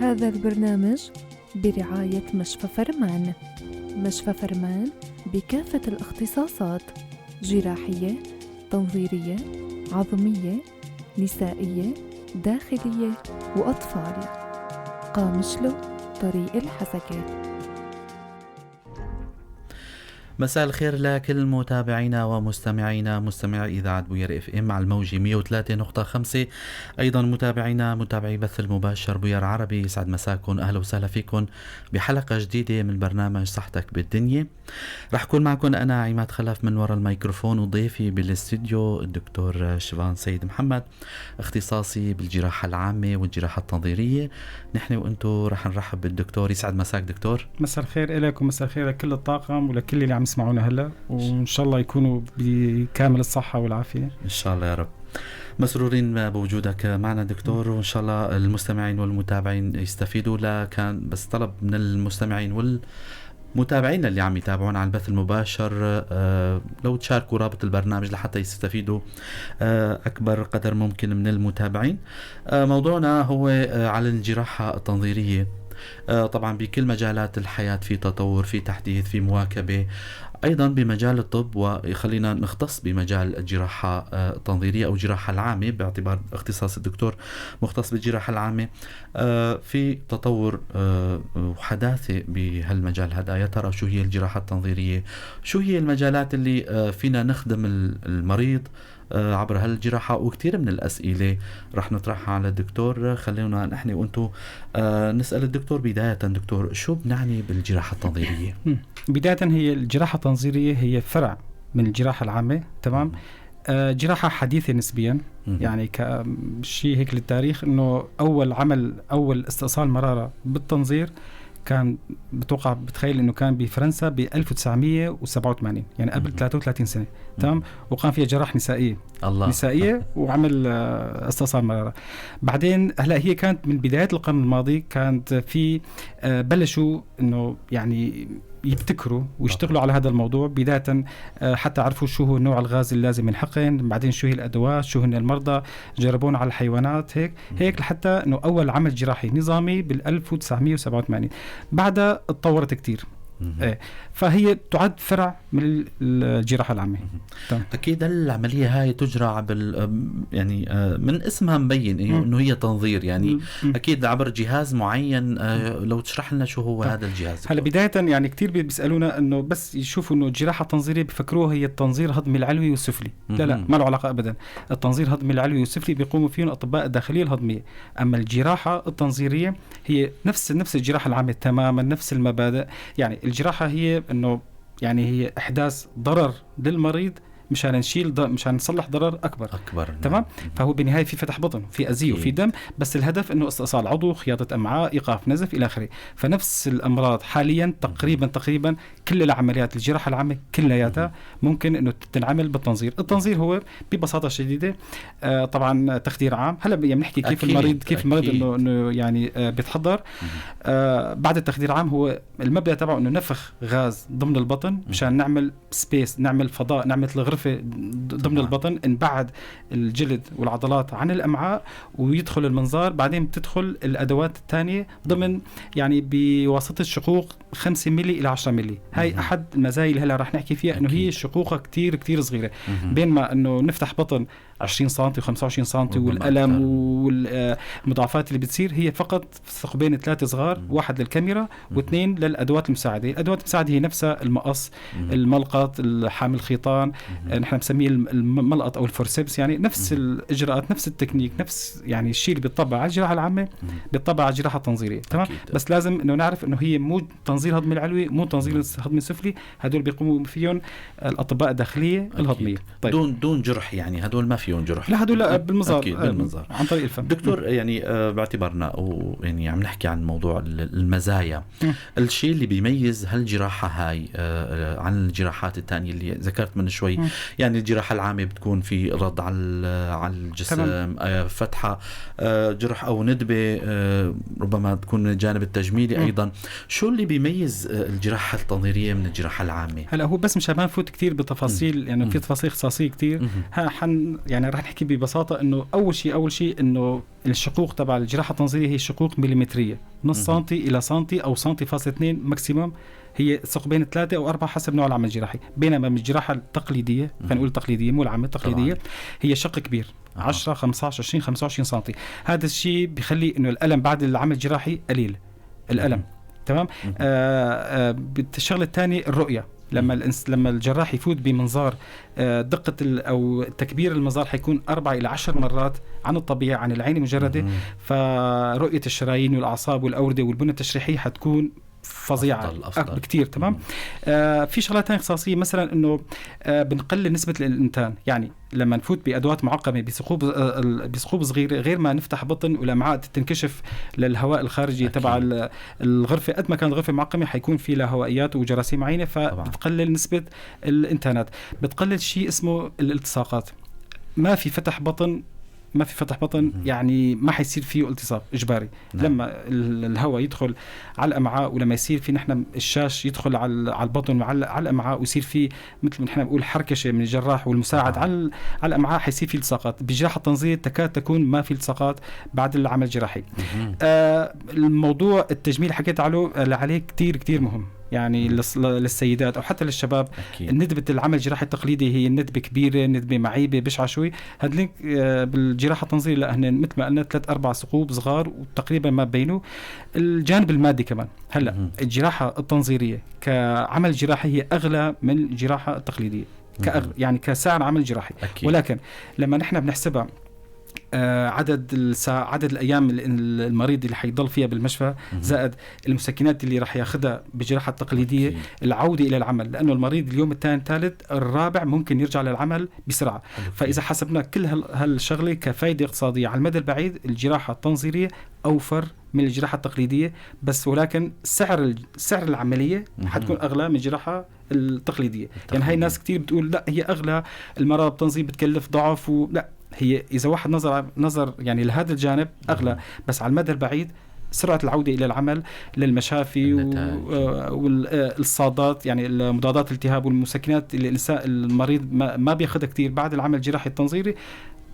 هذا البرنامج برعاية مشفى فرمان. مشفى فرمان بكافة الاختصاصات: جراحية، تنظيرية، عظمية، نسائية، داخلية وأطفال. قامشلو، طريق الحسكة. مساء الخير لكل متابعينا ومستمعينا، مستمعي إذاعة بوير FM على الموجة 103.5. أيضا متابعينا متابعي بث المباشر بوير عربي، يسعد مساكم، أهلا وسهلا فيكم بحلقة جديدة من برنامج صحتك بالدنيا. رح كون معكم أنا عماد خلف من وراء الميكروفون، وضيفي بالاستديو الدكتور شيفان سيد محمد، اختصاصي بالجراحة العامة والجراحة التنظيرية. نحن وأنتو رح نرحب بالدكتور. يسعد مساك دكتور. مساء الخير لك ومساء الخير لكل الطاقم ولكل اللي عم يسمعونا هلا، وإن شاء الله يكونوا بكامل الصحة والعافية إن شاء الله يا رب. مسرورين بوجودك معنا دكتور، وإن شاء الله المستمعين والمتابعين يستفيدوا. لكان بس طلب من المستمعين والمتابعين اللي عم يتابعونا على البث المباشر لو تشاركوا رابط البرنامج لحتى يستفيدوا أكبر قدر ممكن من المتابعين. موضوعنا هو على الجراحة التنظيرية. طبعا بكل مجالات الحياة في تطور، في تحديث، في مواكبة، أيضا بمجال الطب، وخلينا نختص بمجال الجراحة التنظيرية أو الجراحة العامة باعتبار اختصاص الدكتور مختص بالجراحة العامة. في تطور وحداثة بهالمجال هذا. يا ترى شو هي الجراحة التنظيرية؟ شو هي المجالات اللي فينا نخدم المريض عبر هالجراحة؟ وكثير من الأسئلة رح نطرحها على الدكتور. خلونا نحن وأنتو نسأل الدكتور. بداية دكتور، شو بنعني بالجراحة التنظيرية؟ بداية هي الجراحة التنظيرية هي فرع من الجراحة العامة، تمام؟ جراحة حديثة نسبيا، يعني كشيء هيك للتاريخ، إنه أول عمل، أول استئصال مرارة بالتنظير كان بتوقع بتخيل انه كان بفرنسا ب 1987، يعني قبل 33 سنة، تمام؟ وقام فيها جراح نسائية، الله، نسائية، وعمل استئصال مرارة. بعدين هلا هي كانت من بداية القرن الماضي، كانت في بلشوا انه يعني يبتكروا ويشتغلوا على هذا الموضوع بداية، حتى عرفوا شو هو نوع الغاز اللي لازم ينحقن، بعدين شو هي الأدوات، شو هن المرضى، جربون على الحيوانات، هيك هيك لحتى انه أول عمل جراحي نظامي بال 1987. بعدها اتطورت كتير. إيه. فهي تعد فرع من الجراحة العامة. أكيد العملية هاي تجرى عبر، يعني من اسمها مبين إنه هي تنظير، يعني أكيد عبر جهاز معين. لو تشرح لنا شو هو هذا الجهاز. هلا بداية يعني كتير بيسألونا إنه بس يشوفوا إنه الجراحة التنظيرية بفكروها هي التنظير الهضمي العلوي والسفلي. لا لا، ما له علاقة أبدا. التنظير الهضمي العلوي والسفلي بيقوموا فيه الأطباء الداخلية الهضمية، أما الجراحة التنظيرية هي نفس الجراحة العامة تماما، نفس المبادئ. يعني الجراحة هي إنه يعني هي إحداث ضرر للمريض مشان نشيل مشان نصلح ضرر أكبر، تمام؟ فهو بالنهاية في فتح بطن، في أزية وفي دم، بس الهدف إنه استئصال عضو، خياطة أمعاء، إيقاف نزف إلى آخره. فنفس الأمراض حاليا تقريبا كل العمليات الجراحة العامة كلياتها ممكن إنه تنعمل بالتنظير. التنظير هو ببساطة شديدة طبعا تخدير عام. هلا يعني بنحكي كيف المريض، كيف المريض إنه يعني بيتحضر. بعد التخدير العام هو المبدأ تبعه إنه نفخ غاز ضمن البطن مشان نعمل space، نعمل فضاء، نعمل غرفة ضمن البطن، نبعد الجلد والعضلات عن الأمعاء ويدخل المنظار. بعدين بتدخل الأدوات الثانية ضمن، يعني بواسطة شقوق 5 ملي إلى 10 ملي. هاي أحد المزايا اللي هلا رح نحكي فيها، إنه هي شقوقها كتير كتير صغيرة، بين ما إنه نفتح بطن 20 سنتي و25 سنتي والألم والمضاعفات اللي بتصير، هي فقط ثقبين 3 صغار، واحد للكاميرا واثنين للأدوات المساعدة. الأدوات المساعدة هي نفسها المقص، الملقط، حامل الخيطان، نحن بنسميه الملقط أو ال forceps. يعني نفس الإجراءات، نفس التكنيك، نفس يعني الشيء اللي بيطبق على الجراحة العامة بيطبق على الجراحة التنظيرية، تمام؟ بس لازم إنه نعرف إنه هي مو تنظير هضمي العلوي، مو تنظير هضمي السفلي، هدول بيقوموا فيهم الأطباء الداخلية الهضمية. طيب. دون جرح، يعني هدول ما فيهم جرح. لا هدول بالمنظار، أكيد بالمنظار عن طريق الفم. دكتور يعني باعتبارنا يعني عم نحكي عن موضوع المزايا، الشيء اللي بيميز هالجراحة هاي عن الجراحات الثانية اللي ذكرت من شوي، يعني الجراحة العامة بتكون في رد على الجسم، فتحة جرح أو ندبة، ربما تكون من الجانب التجميلي أيضا. شو اللي بيميز بيميز الجراحة التنظيرية من الجراحة العامة؟ هلا هو بس مشان ما نفوت كثير بتفاصيل، يعني في تفاصيل اختصاصية كثير، يعني رح نحكي ببساطة إنه أول شيء إنه الشقوق تبع الجراحة التنظيرية هي شقوق مليمترية، نص سنتي إلى سنتي أو 1.2 سم maximum، هي ثقبين 3 أو 4 حسب نوع العمل الجراحي. بينما من الجراحة التقليدية، خلينا نقول التقليدية مو العامة، التقليدية طبعا. هي شق كبير 10 15 20 25 سنتي. هذا الشيء بخلي إنه الألم بعد العمل الجراحي قليل الألم. تمام. الشغلة الثانية الرؤية، لما الجراح يفوت بمنظار دقة أو تكبير المنظار حيكون 4 إلى 10 مرات عن الطبيعة، عن العين المجردة. فرؤية الشرايين والأعصاب والأوردة والبنى التشريحية حتكون فظيعة أفضل بكتير. تمام. في شغلات ثانية اختصاصية، مثلا إنه بنقلل نسبة الإنتان، يعني لما نفوت بأدوات معقمة بثقوب صغيرة، غير ما نفتح بطن والأمعاء تنكشف للهواء الخارجي تبع الغرفة. قد ما كانت الغرفة معقمة حيكون في لها هوائيات وجراثيم معينة، فبتقلل نسبة الإنتانات. بتقلل شيء اسمه الالتصاقات، ما في فتح بطن يعني ما حيصير فيه التصاق إجباري. نعم. لما الهواء يدخل على الأمعاء، ولما يصير في نحن الشاش يدخل على البطن وعلى الأمعاء، ويصير في مثل ما نحن بنقول حركشة من الجراح والمساعد على الأمعاء، حيصير في التصاقات. بجراحة التنظير تكاد تكون ما في التصاقات بعد العمل الجراحي. الموضوع التجميل حكيت عليه كتير كتير مهم، يعني للسيدات أو حتى للشباب. أكيد. ندبة العمل الجراحي التقليدي هي ندبة كبيرة، ندبة معيبة بشعة شوي. هذلك بالجراحة التنظيرية لا، هن مثل ما قلنا 3-4 ثقوب صغار وتقريبا ما بينوا. الجانب المادي كمان، هلا الجراحة التنظيرية كعمل جراحي هي أغلى من الجراحة التقليدية يعني كسعر عمل جراحي. أكيد. ولكن لما نحن بنحسبها عدد الأيام المريض اللي حيضل فيها بالمشفى، زائد المسكنات اللي راح ياخذها بالجراحة التقليدية، العودة إلى العمل، لأنه المريض اليوم الثاني الثالث الرابع ممكن يرجع للعمل بسرعة. فإذا حسبنا كل هالشغلة كفايدة اقتصادية على المدى البعيد، الجراحة التنظيرية أوفر من الجراحة التقليدية، بس ولكن سعر العملية حتكون أغلى من الجراحة التقليدية. يعني هاي الناس كتير بتقول لا هي أغلى، المرض التنظير بتكلف ضعف، ولا هي إذا واحد نظر يعني لهذا الجانب أغلى، بس على المدى البعيد سرعة العودة إلى العمل للمشافي والصادات، يعني المضادات الالتهاب والمسكنات اللي الإنسان المريض ما بياخدها كتير بعد العمل الجراحي التنظيري،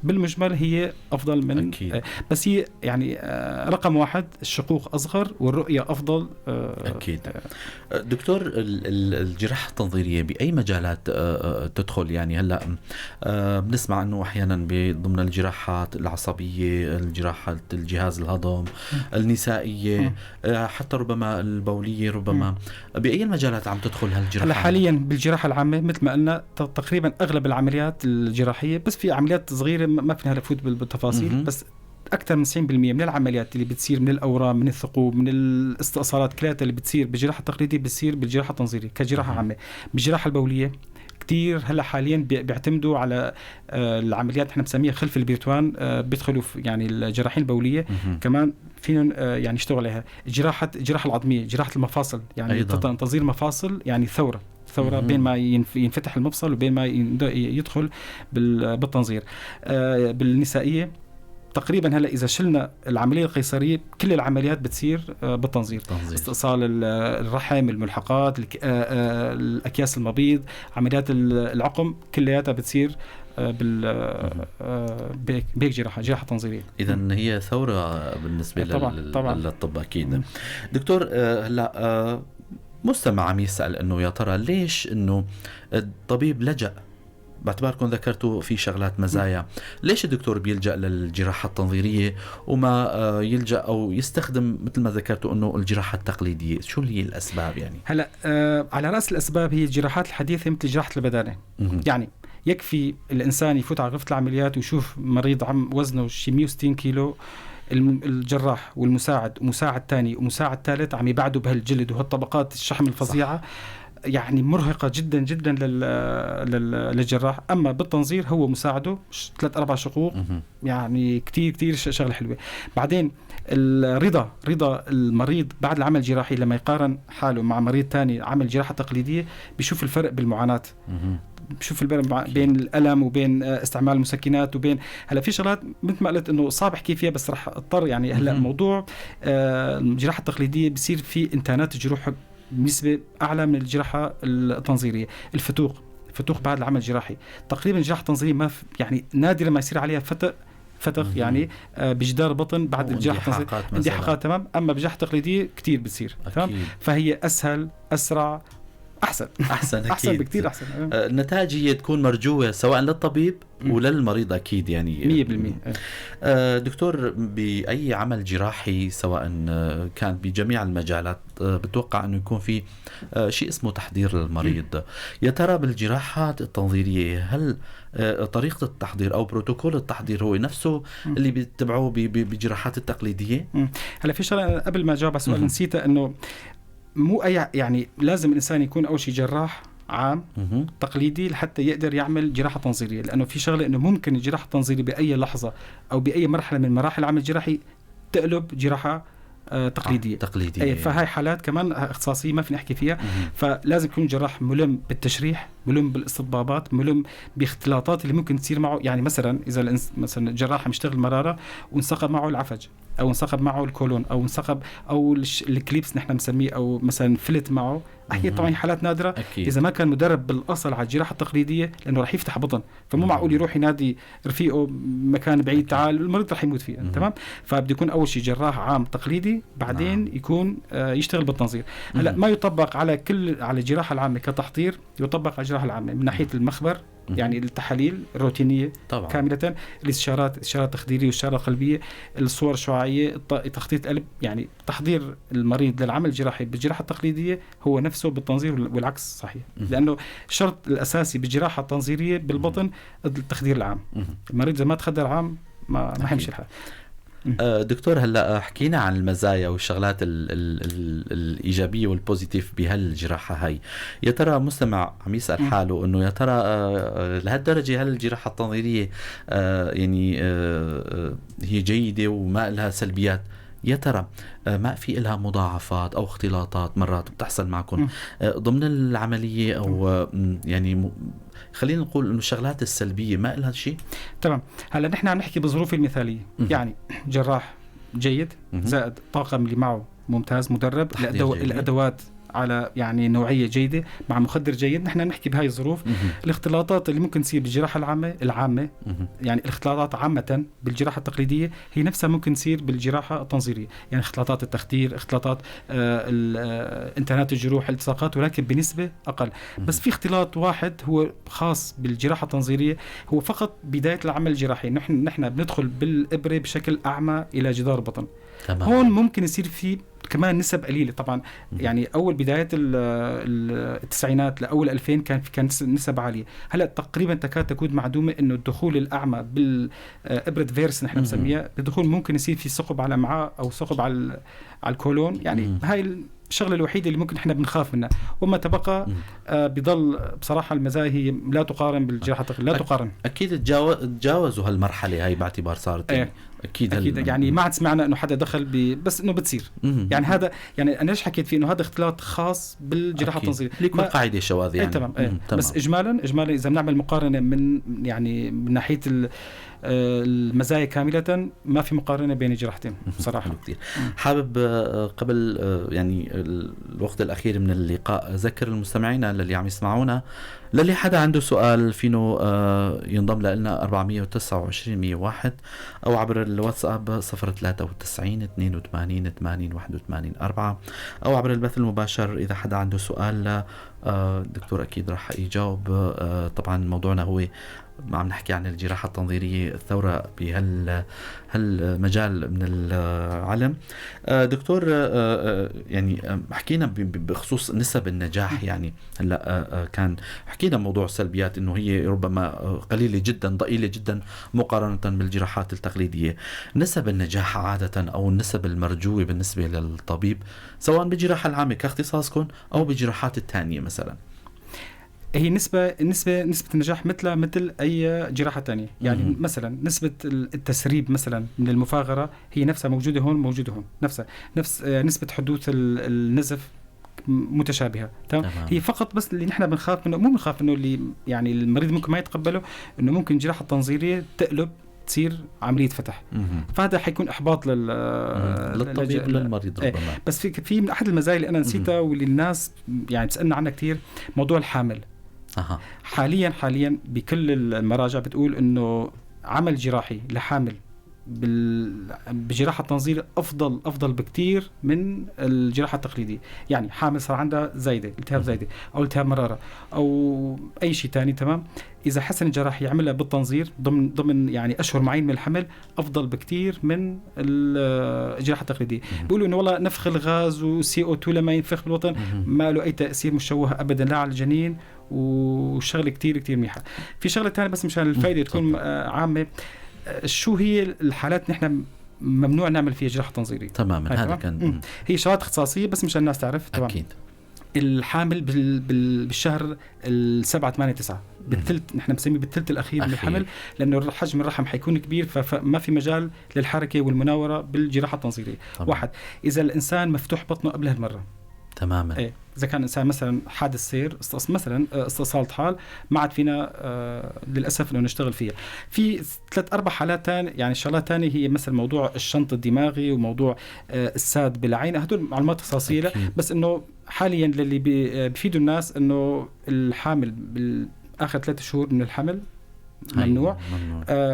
بالمجمل هي أفضل من أكيد. بس هي يعني رقم 1 الشقوق أصغر والرؤية أفضل. أكيد. دكتور، الجراحة التنظيرية بأي مجالات تدخل؟ يعني هلأ بنسمع أنه أحيانا ضمن الجراحات العصبية، الجراحة الجهاز الهضم، النسائية، حتى ربما البولية، ربما بأي المجالات عم تدخل هالجراحة؟ هلأ حاليا بالجراحة العامة مثل ما قلنا تقريبا أغلب العمليات الجراحية، بس في عمليات صغيرة ما فينا نفوت بالتفاصيل، بس أكثر من 90% من العمليات اللي بتصير من الأورام، من الثقوب، من الاستئصالات، كلها اللي بتصير بالجراحة التقليدية بتصير بالجراحة التنظيرية كجراحة عامة. بالجراحة البولية كتير هلا حاليا بيعتمدوا على العمليات احنا بنسميها خلف البريتوان، بيدخلوا يعني الجراحين البولية كمان فيهم يعني يشتغلوا عليها. الجراحة العظمية، جراحة المفاصل، يعني تنظير المفاصل، يعني ثورة بين ما ينفتح المفصل وبين ما يدخل بالتنظير. بالنسائية تقريبا هلا اذا شلنا العملية القيصريه كل العمليات بتصير بالتنظير. استئصال الرحم، الملحقات، الاكياس المبيض، عمليات العقم، كلياتها بتصير بهيك جراحه تنظيريه. اذا هي ثورة بالنسبة طبعاً. للطب اكيد. دكتور، هلا مستمع عم يسأل انه يا ترى ليش انه الطبيب لجأ، باعتباركم ذكرتوا في شغلات مزايا، ليش الدكتور بيلجأ للجراحة التنظيرية وما يلجأ أو يستخدم مثل ما ذكرتوا أنه الجراحة التقليدية؟ شو هي الأسباب يعني؟ هلأ على رأس الأسباب هي الجراحات الحديثة مثل جراحة البدانة. يعني يكفي الإنسان يفوت على غرفة العمليات ويشوف مريض عم وزنه شي 160 كيلو، الجراح والمساعد ومساعد ثاني ومساعد ثالث عم يبعدوا بهالجلد وهالطبقات الشحم الفظيعة. صح. يعني مرهقة جدا جدا للجراح. أما بالتنظير هو مساعدة 3-4 شقوق، يعني كتير كتير شغلة حلوة. بعدين الرضا، رضا المريض بعد العمل الجراحي لما يقارن حاله مع مريض تاني عمل جراحة تقليدية بيشوف الفرق بالمعاناة، بشوف الفرق بين الألم وبين استعمال المسكنات وبين هلا في شغلات مثل ما قلت انه صعب احكي فيها بس رح اضطر يعني. هلا الموضوع الجراحة التقليدية بصير في انتانات جروح بنسبة اعلى من الجراحة التنظيريه. الفتوق، فتوق بعد العمل الجراحي، تقريبا الجراحة التنظيريه ما يعني نادرا ما يصير عليها فتق يعني بجدار البطن بعد الجراحة التنظيريه، اندحاقات، تمام. اما بالجراحه التقليدية كثير بتصير، تمام. فهي اسهل، اسرع، احسن احسن احسن بكثير احسن. النتائج هي تكون مرجوه سواء للطبيب وللمريض اكيد يعني 100%. دكتور، باي عمل جراحي سواء كان بجميع المجالات بتوقع انه يكون في شيء اسمه تحضير للمريض. يا ترى بالجراحات التنظيريه هل طريقه التحضير او بروتوكول التحضير هو نفسه اللي بيتبعوه بالجراحات التقليدية؟ هلا في شغله قبل ما اجاوب على السؤال نسيتها، انه مو اي يعني لازم الانسان يكون اول شيء جراح عام تقليدي لحتى يقدر يعمل جراحه تنظيريه، لانه في شغله انه ممكن الجراحة التنظيريه باي لحظة او باي مرحلة من مراحل العمل الجراحي تقلب جراحه تقليدية. تقليدية. فهاي حالات كمان اختصاصيه ما فينا نحكي فيها. فلازم يكون جراح ملم بالتشريح، ملم بالاستطبابات، ملم باختلاطات اللي ممكن تصير معه. يعني مثلا اذا مثلا جراح مشتغل مرارة وانسقب معه العفج، او انسقب معه الكولون، او انسقب او ال clips نحن بنسميه، او مثلا فلت معه، اكيد طبعا حالات نادرة. أكيد. اذا ما كان مدرب بالاصل على الجراحة التقليدية، لانه راح يفتح بطن، فمو معقول يروح ينادي رفيقه مكان بعيد. أكيد. تعال، المريض راح يموت فيه. تمام. فبده يكون اول شيء جراح عام تقليدي، بعدين يكون يشتغل بالتنظير. هلا ما يطبق على كل على الجراحة العامة كتحضير، يطبق على الجراحة العامة من ناحية المخبر، يعني التحاليل الروتينية طبعا كاملة، الاستشارات، الاستشارات التخديريه والاشارة القلبية، الصور الشعاعيه، تخطيط القلب. يعني تحضير المريض للعمل الجراحي بالجراحه التقليدية هو نفسه بالتنظير والعكس صحيح، لانه الشرط الاساسي بالجراحه التنظيريه بالبطن التخدير العام. المريض اذا ما تخدر عام ما حيمشي الحال. دكتور، هلا حكينا عن المزايا والشغلات ال ال ال الايجابية وال positive بهالجراحه هاي. يا ترى مستمع عم يسال حاله انه يا ترى لهالدرجة هل الجراحة التنظيريه يعني هي جيدة وما لها سلبيات؟ يا ترى ما في لها مضاعفات او اختلاطات مرات بتحصل معكم ضمن العملية، او يعني خلينا نقول انه الشغلات السلبية ما لها شيء؟ تمام. هلا نحن عم نحكي بالظروف المثالية، يعني جراح جيد زائد طاقم اللي معه ممتاز مدرب، الادوات على يعني نوعية جيدة مع مخدر جيد، نحن نحكي بهاي الظروف. الاختلاطات اللي ممكن تصير بالجراحه العامة يعني الاختلاطات عامة بالجراحه التقليدية هي نفسها ممكن تصير بالجراحه التنظيريه، يعني اختلاطات التخدير، اختلاطات انتانات الجروح، الالتصاقات، ولكن بنسبة اقل. بس في اختلاط واحد هو خاص بالجراحه التنظيريه، هو فقط بداية العمل الجراحي. نحن بندخل بالابره بشكل اعمى الى جدار البطن. تمام. هون ممكن يصير في كمان نسب قليله طبعا. يعني اول بداية التسعينات لاول 2000 كان نسب عالية، هلا تقريبا تكاد تكون معدومة. انه الدخول الاعمى بالابره فيرس نحن بنسميها، الدخول ممكن يصير في ثقب على الامعاء او ثقب على الكولون. يعني هاي الشغلة الوحيدة اللي ممكن احنا بنخاف منها، وما تبقى بضل بصراحة المزايا هي لا تقارن بالجراحه التقليدية، لا تقارن. اكيد تجاوزوا هالمرحلة هاي باعتبار صارت يعني. اكيد اكيد يعني ما عاد سمعنا انه حدا دخل بس انه بتصير. يعني هذا يعني انا ليش حكيت فيه انه هذا اختلاط خاص بالجراحه التنظيريه، لكل قاعدة شواذ يعني. تمام. تمام. بس اجمالا اذا بنعمل مقارنة من يعني من ناحية المزايا كاملة، ما في مقارنة بين الجراحتين بصراحة. كثير. حابب قبل يعني الوقت الأخير من اللقاء أذكر المستمعين اللي عم يسمعونا، للي حدا عنده سؤال فينه ينضم لنا 429 101 أو عبر الواتساب 093 82 80 81 4 أو عبر البث المباشر إذا حدا عنده سؤال الدكتور أكيد راح يجاوب. طبعا موضوعنا هو عم نحكي عن الجراحة التنظيرية، الثورة بهالمجال من العلم. دكتور، يعني حكينا بخصوص نسب النجاح، يعني هلا كان حكينا موضوع السلبيات انه هي ربما قليلة جدا ضئيلة جدا مقارنة بالجراحات التقليدية. نسب النجاح عادة او النسب المرجوة بالنسبة للطبيب سواء بالجراحة العامة كاختصاصكم او بالجراحات الثانية مثلا، هي نسبة النجاح مثل أي جراحة تانية. يعني مثلا نسبة التسريب مثلا من المفاغرة هي نفسها موجودة هون موجودة هون، نفسها نفس نسبة حدوث النزف متشابهة. تمام. هي فقط بس اللي نحن بنخاف منه، مو بنخاف انه اللي يعني المريض ممكن ما يتقبله، انه ممكن الجراحة التنظيرية تقلب تصير عملية فتح. فهذا حيكون احباط للطبيب وللمريض ربما. بس في من احد المزايا اللي انا نسيتها واللي الناس يعني بتسالنا عنها كثير، موضوع الحامل. حاليا بكل المراجع بتقول انه عمل جراحي لحامل بجراحة التنظير أفضل بكتير من الجراحة التقليدية. يعني حامل صار عندها زايدة، التهاب زايدة أو التهاب مرارة أو أي شيء تاني، تمام، إذا حسن الجراح يعملها بالتنظير ضمن يعني أشهر معين من الحمل أفضل بكتير من الجراحة التقليدية. بيقولوا إنه والله نفخ الغاز و CO2 لما ينفخ بالبطن ما له أي تأثير مشوه أبدا لا على الجنين، وشغلة كتير كتير منيحة. في شغلة تانية بس مشان الفايدة تكون عامة، شو هي الحالات نحن ممنوع نعمل فيها جراحة تنظيرية؟ تماما، هذا كان هي شغلات اختصاصية بس مشان الناس تعرف. تمام. أكيد. الحامل بالشهر 7 8 9 بالثلث، نحن بنسميه بالثلث الأخير من الحمل، لأنه حجم الرحم حيكون كبير، فما في مجال للحركة والمناورة بالجراحة التنظيرية. طبعا. واحد، إذا الإنسان مفتوح بطنه قبل هالمرة. تماما. إيه، إذا كان إنسان مثلا حادث سير، مثلا استئصال طحال، ما عاد فينا للأسف إنه نشتغل فيها. في 3-4 حالات تانية، يعني شغلات تانية، هي مثلا موضوع الشنط الدماغي وموضوع الساد بالعين، هدول معلومات اختصاصية، بس إنه حاليا للي بيفيدوا الناس إنه الحامل بالآخر 3 شهور من الحمل ممنوع.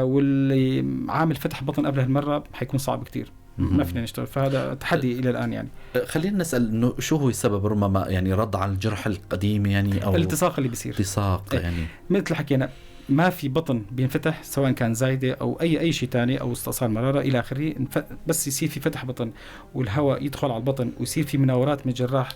واللي عامل فتح بطن قبل هالمرة حيكون صعب كتير، ما فينا نشتغل، فهذا تحدي الى الان. يعني خلينا نسال انه شو هو السبب، ربما يعني رد على الجرح القديم يعني، او الالتصاق اللي بيصير، التصاق. يعني مثل حكينا ما في بطن بينفتح سواء كان زايدة او اي شيء ثاني او استئصال مرارة الى اخره، بس يصير في فتح بطن والهواء يدخل على البطن ويصير في مناورات من الجراح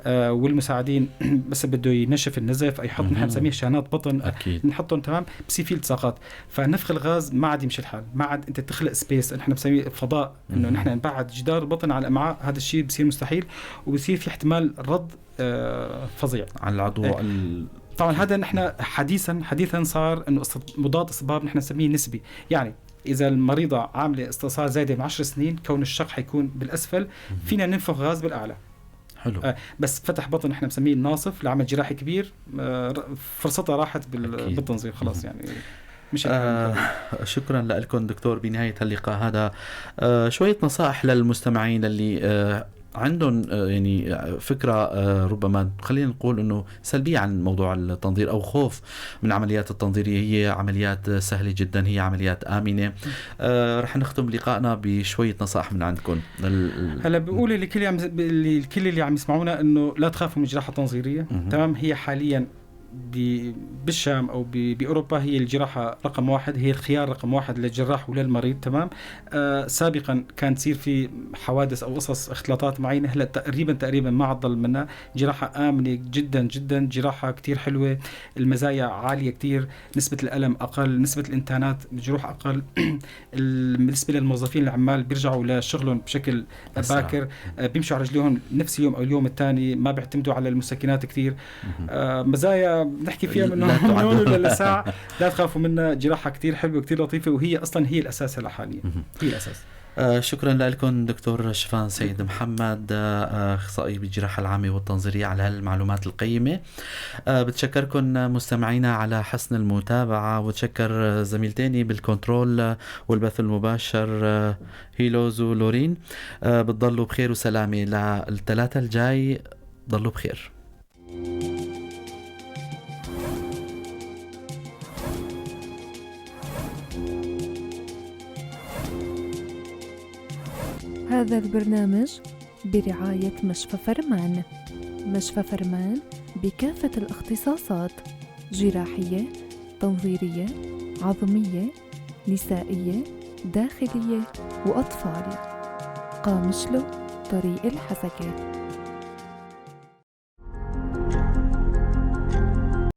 والمساعدين، بس بده ينشف النزف، يحط نحن بنسميه شانات بطن. أكيد. نحطهم، تمام، بصير في التصاقات، فنفخ الغاز ما عاد يمشي الحال، ما عاد انت تخلق space، نحن بنسميه فضاء، انه نحن نبعد جدار البطن على الامعاء، هذا الشيء بصير مستحيل، وبصير في احتمال رد فظيع على العضو. طبعا هذا نحن حديثا صار انه مضاد اصطباب نحن نسميه نسبي، يعني إذا المريضة عاملة استئصال زايدة من 10 سنين، كون الشق حيكون بالأسفل، فينا ننفخ غاز بالأعلى. حلو. بس فتح بطن احنا بنسميه الناصف لعمل جراحي كبير، فرصتها راحت بالتنظير خلاص يعني. مش شكرا لكم دكتور. بنهاية اللقاء هذا شوية نصائح للمستمعين اللي عندهم يعني فكرة ربما خلينا نقول أنه سلبية عن موضوع التنظير أو خوف من عمليات التنظيرية. هي عمليات سهلة جدا، هي عمليات آمنة. رح نختم لقائنا بشوية نصائح من عندكم. هلا بقول لكل اللي عم يسمعونا أنه لا تخافوا من الجراحة التنظيرية. تمام، هي حاليا بالشام أو بأوروبا هي الجراحة رقم 1، هي الخيار رقم 1 للجراح وللمريض. تمام. سابقا كان تصير في حوادث أو قصص اختلاطات معينة، هلا تقريبا ما عاد ضل منها. جراحة آمنة جدا جدا، جراحة كتير حلوة، المزايا عالية كتير، نسبة الألم أقل، نسبة الإنتانات الجروح أقل، بالنسبة للموظفين العمال بيرجعوا لشغلهم بشكل باكر، بيمشوا على رجليهم نفس اليوم أو اليوم الثاني، ما بيعتمدوا على المسكنات كتير. مزايا نحكي فيها من هون ولا ساعة، لا تخافوا منها، جراحة كتير حلوة كتير لطيفة، وهي أصلا هي الأساس هلا حاليا، هي الأساس. شكرا لكم دكتور شفان سيد محمد، أخصائي بالجراحة العامة والتنظيرية، على هالمعلومات القيمة. بتشكركم مستمعينا على حسن المتابعة، وتشكر زميلتيني بالكنترول والبث المباشر هيلوز ولورين. بتضلوا بخير وسلامة للثلاثة الجاي، ضلوا بخير. هذا البرنامج برعاية مشفى فرمان. مشفى فرمان بكافة الاختصاصات: جراحية، تنظيرية، عظمية، نسائية، داخلية وأطفال. قامشلو، طريق الحسكة.